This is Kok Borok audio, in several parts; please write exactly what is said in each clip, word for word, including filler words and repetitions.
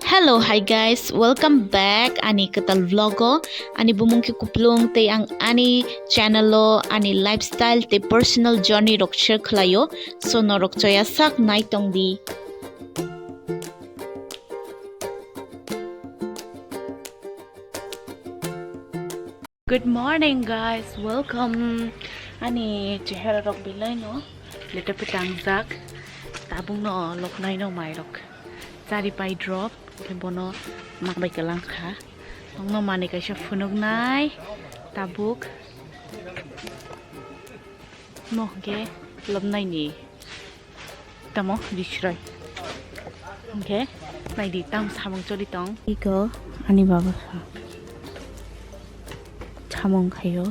Hello, hi guys, welcome back ani kwtal vlog o. Ani bumung khe Kuplung tei ang ani channel o ani lifestyle tei personal journey rok share khlaio. So norok choya sak nai tong di. Good morning guys, welcome. Ani chehara rok belai no leto petangjak. Tabuk no loknai no mai rok. Chari pai drop, khe bono nangbai kalang kha. Nokno manwi kaisa phunuknai tabuk. Mo hwnkhe lobnaini tamo risroi. Hwnkhe naidi tam samung choli tong. Iko ani baba sa. Samung khaio.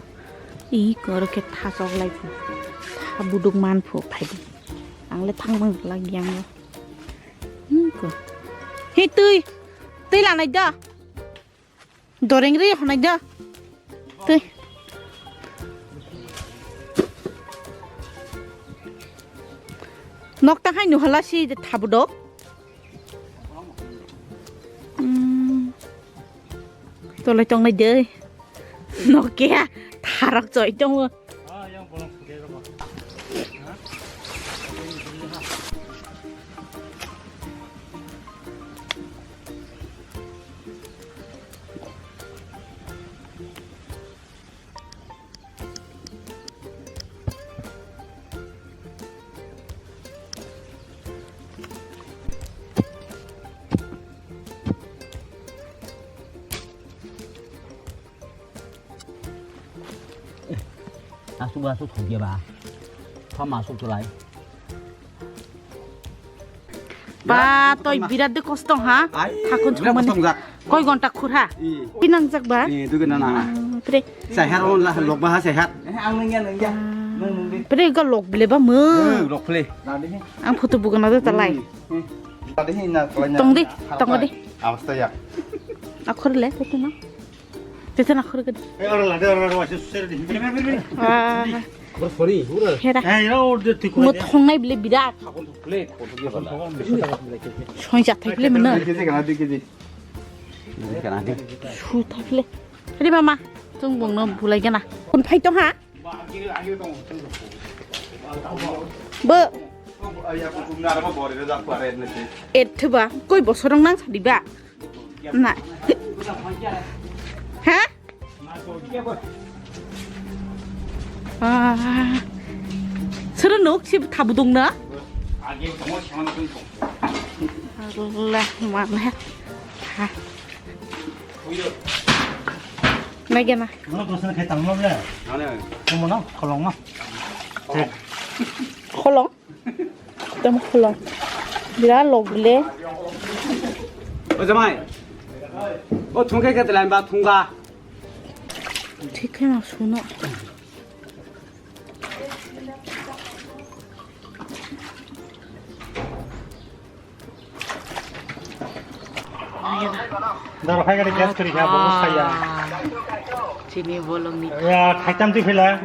Iko oro khe thasok lai phu. Tha buduk man phu phai di. Ang le thang mang la yang lo. Iko. He twi. Twi lanai da. Doreng ri honai da. Twi. Nok ta hai nuhala si de thabudok. Hmm. Tolai tongnai de. Nokia tharok choi tongo. Asuk asuk thok ya ba. Thama asuk tulai. Ba, toi birat de kosto ha? Ai, hakun birat thumani. Kosto jak. Koi gonta khur ha? I. Pinang jak ba? I, dugi na na. Ah, pre. Sehat on lah, lok ba ha sehat. Eh, ang nengya, nengya. Neng, neng, neng. Pre ga lok bile ba mo. Eh, lok bile. Ang photo bugana de talai. Hmm, hmm. Tadi hi na, kalanya. Tong di, tong di. Awas ta ya. Akhor le, photo na. Tete na khur gede. Eh, ora la de, ora, ora, ora, sere di. Bini, bini, bini, bini. Ah. Khur sori, ura. Hera. Eh, ya, or de, twi mo khur de. Thongnai bile birat. Khakon thok le, khor thok le bala. Soi ja thai bile mano. Dui kg kana, dui kg. Dui kg kana, dui. Su thai bile. Hadi mama, chung bong no bulai gana. Kun phai tong ha? Bo. Et thuba, koi bosorong nang sadi ba? Na. Ha? Ah. Sero nok si thabudung na? Allah, mana? Ha. Nai gana. Mana dosen khai tangma ble? Mana? Kamu na, kolong ma. Kolong? Tamo khulong. Bira log bile. O jamai. O thungke ke telan ba thungga. Thik khe ma suno. Daro khai gari gas kari kha, bongo saya. Chini bolong ni. Ya, khaitam twi phela.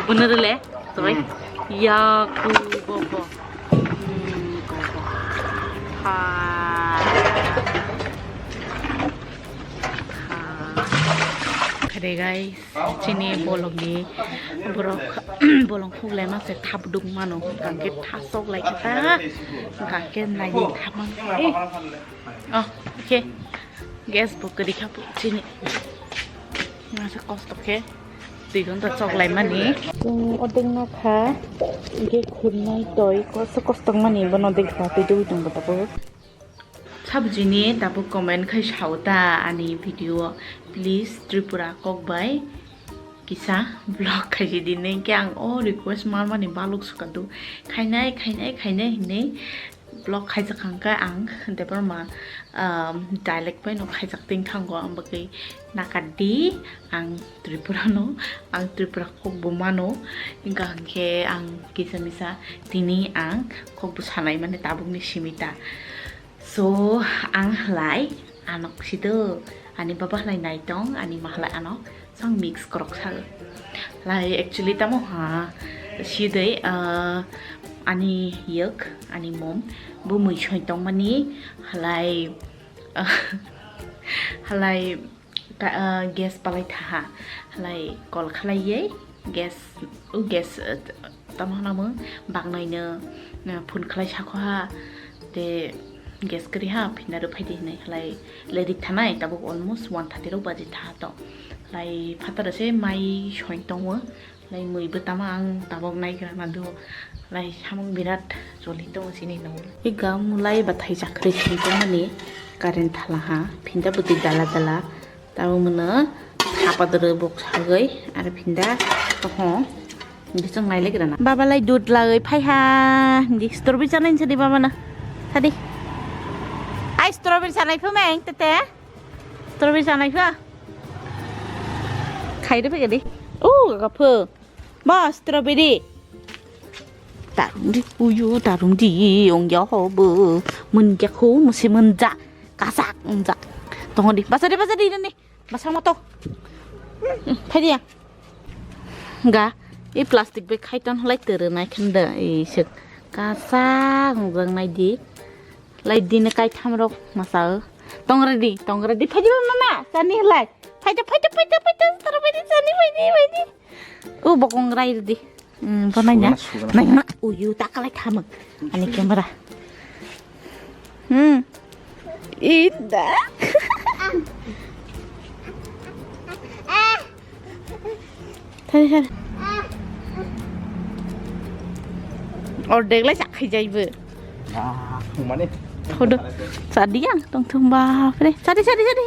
Bener le, toi. Hmm. Ya, ku bobo. Hmm, bobo. Ha. Ha. Khade guys. Chini bolongni borok bolong khuklai ma se thapduk mano, hwnkhe thasok lai khe ta, hwnkhe naidi thamang. Eh. Oh, okay. Gas bo kwrwi kha chini. Masa kosto khe twi gonta chok lai mani. Chwng odeng na kha, hwnkhe khurnai toi kosto kosto mani bono odeng kha twi dui tong bo tabuk. Sabjini tabuk comment khai sao ta ani video o, please Tripura kok bai kisa vlog khaisi di, neng khe ang o request mar mani baluk sukadu khainai khainai khainai hinui vlog khaijak hwnkhe ang Debbarma, um, dialect bai no khaijak tong thango, ang bagwi nakar di ang Tripura no, ang Tripura kok bo mano, hwnkha hwnkhe ang kisa misa tini ang kok bo sanai mani tabuk ni simi ta. So, ang halai anok sido, ani baba halai naitong, ani ma halai anok, so ang mix korok sago. Halai actually tamo ha, sidai, ah, ani yek, ani mom, bo mui soi tongmani, halai Halai ka-, ah, gas palai thaha, halai call khalaiye gas, o gas, ah, tamo hwnamung baknaino, ah, phone khlai sakho ha, te gas kwrwi ha, phinda rw phaidi hinwi halai ready thanai, tabuk almost one thirty rok baji thaha to, halai phataro se mai soin tongo. Lai mui bo tamo ang tabok naigra na do. Lai samung birat choli tongo chini no. I gam lai bathai chakri sing tongmani current thala ha. Phinda bwtwi dala dala. Tabo mano hapadoro bok sagoi. Aro phinda toho. Bising nai legra na. Baba lai dud lagoi phai ha. Di strawberry chanai sadi baba na. Sadi. Ai strawberry chanai phu meng tete. Strawberry chanai phu. Khaide pegedi. Oh, gapho. Ba, strawberry. Tarung di, uyu, tarung di, ong ya hobo. Mun ya khu, musi mun ja. Kasak, ong ja. Tongo di. Basa di, basa di, ni. Basa mo to. Phai di ya. Ga, i plastic bag khai ton halai tere nai khanda, i sek. Kasak, ong jang nai di. Lai dini kaitham rok masa o. Tong ready, tong ready. Phaidi ba mama, chani halai. Phaidi, phaidi, phaidi, phaidi, tara phaidi, chani phaidi, phaidi. O bokong rai ready. Hmm, bo nai na. Sugana, sugana. Nai na. Uyu ta kalai khamo. Ani camera. Hmm. Ida. Thari, thari. Ordek lai chakhai jaibo. Ah, mane. Thodo. Sadi ang tong thung bapre. Sadi, sadi, sadi.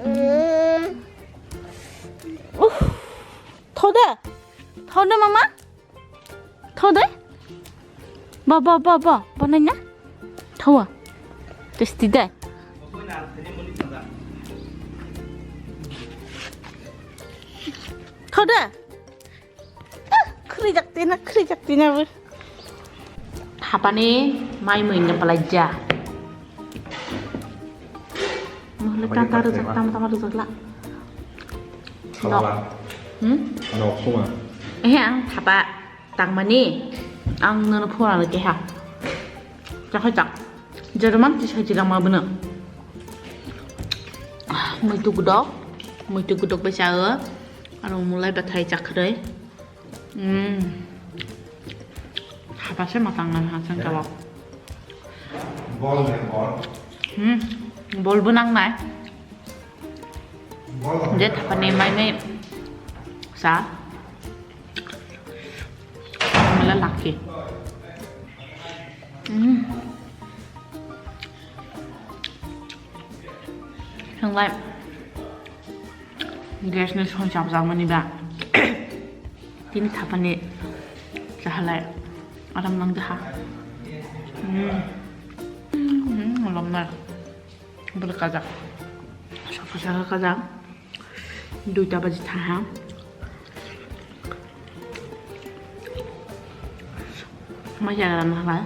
Uh. Thoda. Thoda mama. Tho dai. Ba, ba, ba, ba. Ba nai na? Tho wa. Tasty dai. Tho da. Ah, khrijak tina, khrijak tina bo. Thapani mai mui na palai ja. Mohole kata rwjak, tama tama rwjak la. Thalala. Hmm? Nok suma. Eh, ang thapa tangmani, ang nono phone ano keha. Chakhai chak. Jeroman tisai chilangma bono. Muitu gudok, muitu gudok bai chago. Aro mulai bathai chakhrai. Hmm. Hapase matang nang ha chang kawak. Bol nai bol. Hmm. Bol bo nang nai. Bol. Je thapani mai mai sa. Mela laki. Hmm. Thang lai. Gas ni song chapjak mani ba. Tini thapani chahalai aram nang jaha. Hmm. Hmm, lomnar. Bwrwi kajak. Sokha sokha kajak. Duita baji thaha. Ma jaga rana hala.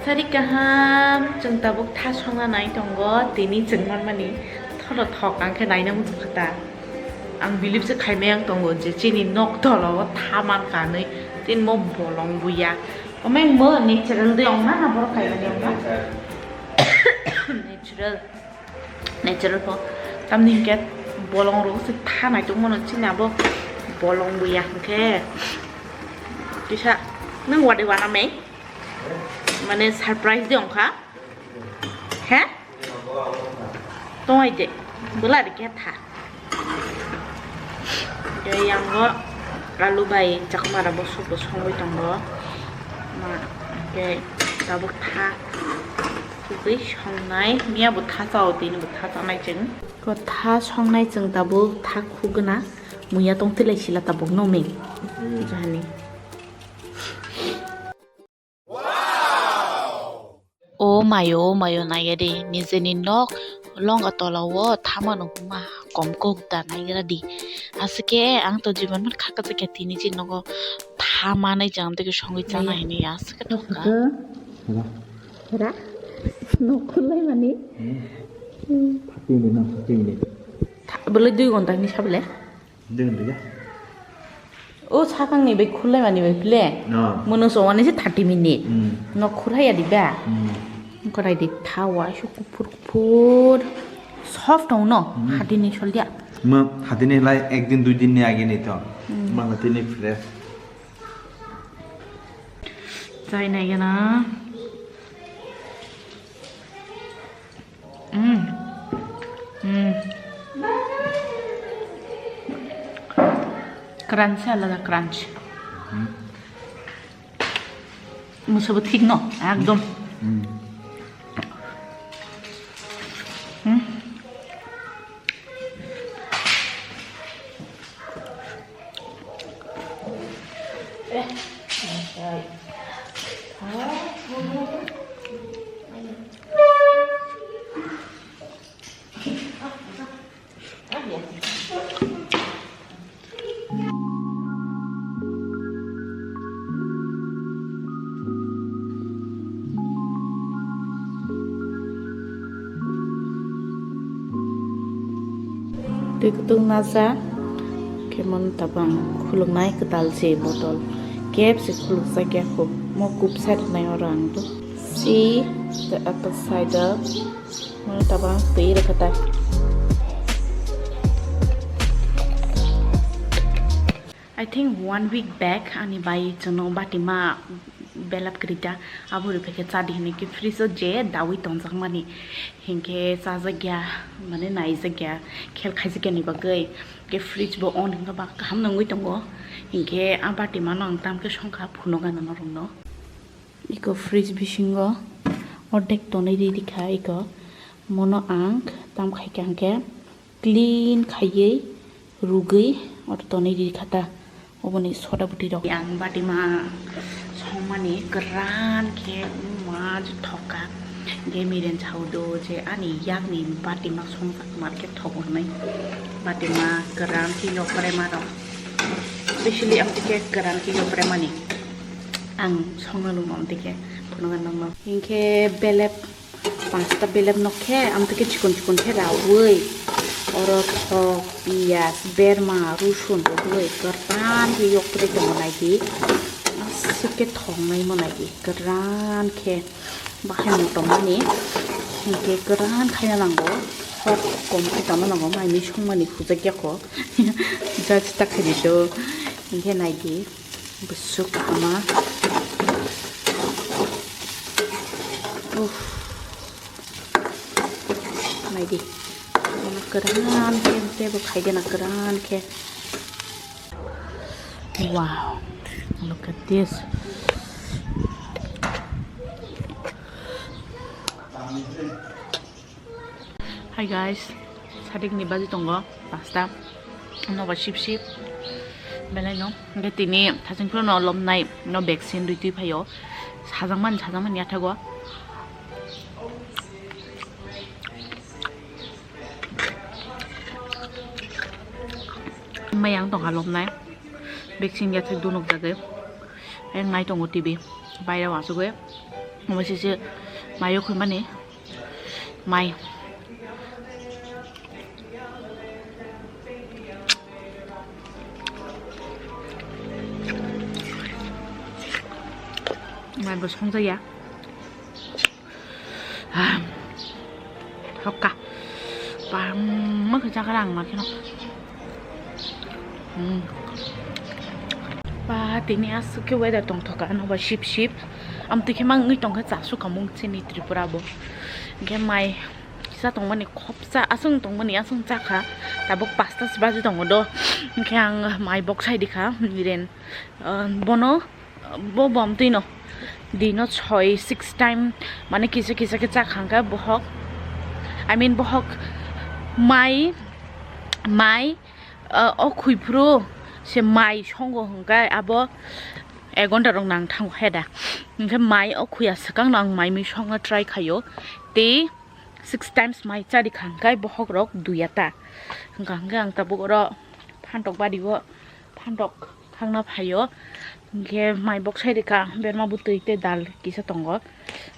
Sari kaham, chwng tabuk tha songna nai tongo, tini chwng manmani thono thok ang khe naina muchung kha ta. Ang believe se khaimai ang tongo je chini nok tolo o tha man kanwi, tin mo bolong buya. Omeng mo natural de ong na, na borok khaimani ong na. Natural. Natural pho. Tamni hinkhe bolong rok se tha naitok mano chini abo bolong buya hinkhe. Kisa nwng wadi wana me? Mane surprise de ongkha. He? Tongoi de. Bwla de khe tha. Tei yango alu bai chakmara bo sugo songwi tongo. Ma, tei tabuk tha. Tei songnai, miya bo tha chao, tini bo tha chanai chwng. Ko tha songnai chwng tabuk tha khugna, muya tong tilai sila tabuk no me. Jani. O mayo, o mayo, naiya de, nijeni nok longa tola o thamano huma kom kok da naigra di. Asike ang to jiban man khaka jakya tini je nogo thamanai jang teke songwi chana hini asike thokka. Hera? Hera? Nok khulai mani? Hmm. Thirty minute, no, thirty minute. Tha-, bole dui ghonta hini sabole? Ding ding ya. O sakang ni bai khulai mani bai phle. No. Mono so wani se thirty minute. Hmm. No khurhaya di ba? Hmm. Korai di thawa isu kuphur kuphur. Soft tong no, hmm, hatini soldia. Ma, hatini lai ek din dui din ni age ni to. Hmm. Ma, hatini fresh. Chai nai gana. Hmm. Hmm. Crunch alada crunch. Hmm. Musa bo thik no, ekdom. Hmm. Hmm. Twi kwtwng nacha khe mon tabang khuluknai kwtal se botol kep se khulukjak ya kho mo kupsa rwnai oro ang do. See the apple cider. Mano tabang twi rwkha ta. I think one week back ani bai chwngno batima belap kwrwi ta, abo rwphai khe cha di hinwi khe fridge o je dawi tongjak mani hinkhe chajak ya, mane naijak ya, khel khaijak ya ni bagwi khe fridge bo on hinkhe ba kaham nungwi tongo hinkhe a batima no ang tamkhe songkha phunukgana norokno. Iko fridge bisingo ordek tonwi riri kha iko. Mono ang tam khai kha hwnkhe clean khaiwi rugwi oro tonwi riri kha ta oboni soda bwtwi rok. Ang batima songmani kwran khe ma thok kha. Hinkhe miren chao do je ani yakni batima songjak mar khe thogo hwnwi. Batima kwran khe yoprema rok. Specially amtwi khe kwran khe yopremani. Ang songna lungno amtwi khe phunukgana nokno. Hinkhe belep, pansta belep nok khe amtwi khe chikon chikon khe raui oro thok, piyaj, berma, rusun rwui kwran khe yokpri tongo naidi. Aswk khe thoknaimo naidi kwran khe bahai motomani hinkhe kwran khaina nango. Hok kom khe tongna nango, mai mui songmani hujakya kho. Judge ta khaidi do hinkhe naidi. Bwswk kahama. Uff. Naidi. Ano kwran khe, tebo khaigena kwran khe. Wow. Look at this. Hi guys, sadik ni baji tongo pasta. Noba sip sip. Belai no. Hingke tini thasing phuru no lomnai no vaccine rwi twi phaio. Sajang mani, sajang mani yathago. Mayang tongkha lomnai. Vaccine yathak dunok jagwi. Ang nai tongo T V. Baira wasugwi. Omo sisi mayo khumani. Mai. Mai bo songjakya. Ah. Hokka. Bangma khe chakra ang ma kheno. Hmm. Ba, tini aswk khe weather tongthok ano ba sip sip. Amtwi khe mangwi tongkha chasuk kamung chini Tripura bo. Hingkhe mai kisa tongmani khopsa aswng tongmani aswng chakha. Tabuk pasta se baji tongo do. Hingkhe ang mai bok sai dikha miren. Ah, bono Bo bom twi no dino soi six time mane kisa kisa khe chakha hwnkhe bohok, I mean bohok mai mai, ah, o khwi phuru se mai songo hwnkhe abo ek ghonta rok nang thango heda hwnkhe mai o khwi aswkang no ang mai mui songna try khaio tei six times mai chari kha hwnkhe bohok rok duya ta hwnkha hwnkhe ang tabuk oro phantok bari o phantok. Thangna phaio. Hingkhe mai bok sai rikha berma bwtwi tei dal kisa tongo.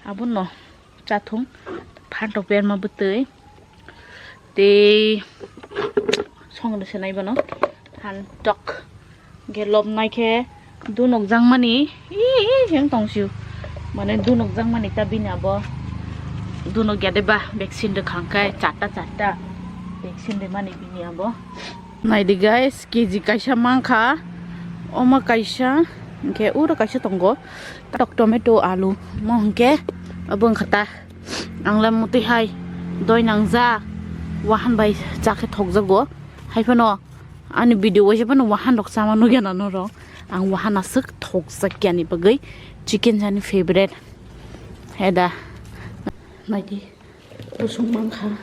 Abono chathung phantok berma bwtwi tei songno se nai bono phantok. Hingkhe lobnai khe dunok jangmani ih ih heng tongsio. Mane dunok jangmani ta bini abo Duno gede ba vaccine rwkha hwnkhe charta charta vaccine rwmani bini abo. Naidi guys, K G kaisa mankha, omo kaisa, hwnkhe uro kaisa tongo, tok tomato, alu, mo hwnkhe abo wngkha ta. Ang le motwi hai doi nangjak, wahan bai chakhe thokjago. Hai phano ani video waisa phano wahan rok chama nugya na norok. Ang wahan aswk thokjak yani bagwi, chicken jani favorite. Heda naidi. Kusung mankha,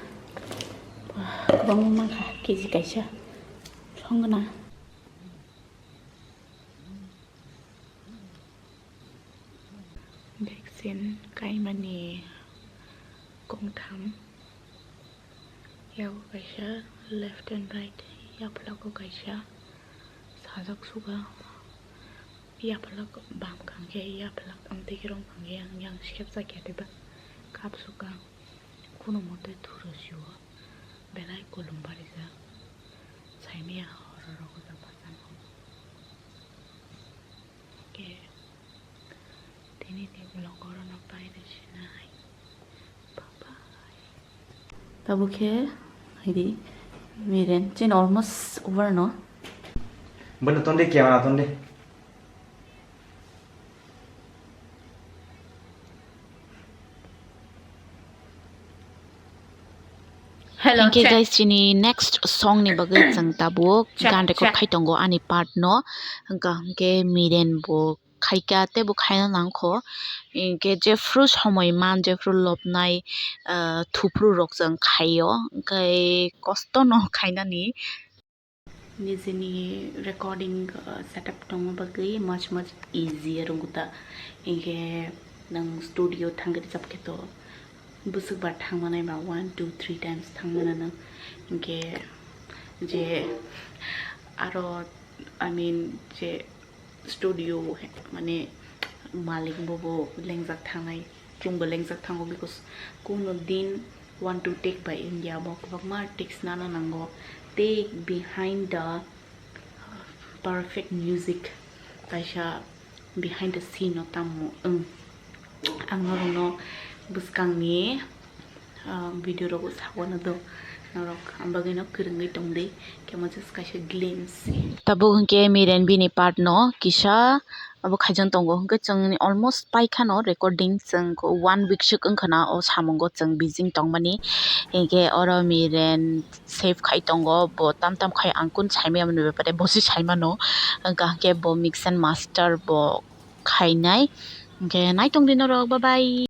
kwbangma mankha, K G kaisa songna. Vaccine kaimani kongtham, yago kaisa left and right, yaphlago kaisa sajak suga, yaphlak bam kangkhe, yaphlak amtwi khe rong kangkhe, ang yang skep jakya diba kap suka. Kunumote thuro sio belai kolom barijak, saimaya hororogo jabajak. Ke tini ni vlog orono paide sinai. Bye bye. Tabuk khe haidi miren chin almost over no. Bano tonde, camera tonde. Hello, hingke check. Guys, chini next song ni bagwi chwng tabuk check, gan record check. Khai tongo ani part no, hingka hingke miren bo khaika tei bo khaina nangkho, hingke jephru somoi man jephru lobnai, ah, thuphru rok chwng khaio, hingke kosto no khainani. Nijini recording, uh, setup tongma bagwi much much easier wngkha ta. Hinkhe nwng studio thangwi rwchap khe to bwswk bar thangmanai ba one, two, three times thangmano nwng. Hinkhe je aro, I mean, je studio mane malik bobo lengjak thangnai. Chwngbo lengjak thango, because kuno din one two take bai wngya, bo kwbangma takes nana nango. Take behind the perfect music, kaisa behind the scene no tamo wng. Ang norokno bwskangni, ah, video rogo sawana do, norok ang bagwino kwrwngwi tongdi, kemo just kaisa glimpse. Tabuk hwnkhe Miren bini part no kisa abo khaijak tongo, hwnkhe chwng almost paikhano recording, chwng one week swk wngkhana o samungo chwng busy tongmani, hinkhe oro Miren save khai tongo, bo tam tam khai ang kunu saimaya mani bepare bosi saimano, hwnkha hwnkhe bo mix and master bo khainai, hinkhe naitongdi norok, bye bye.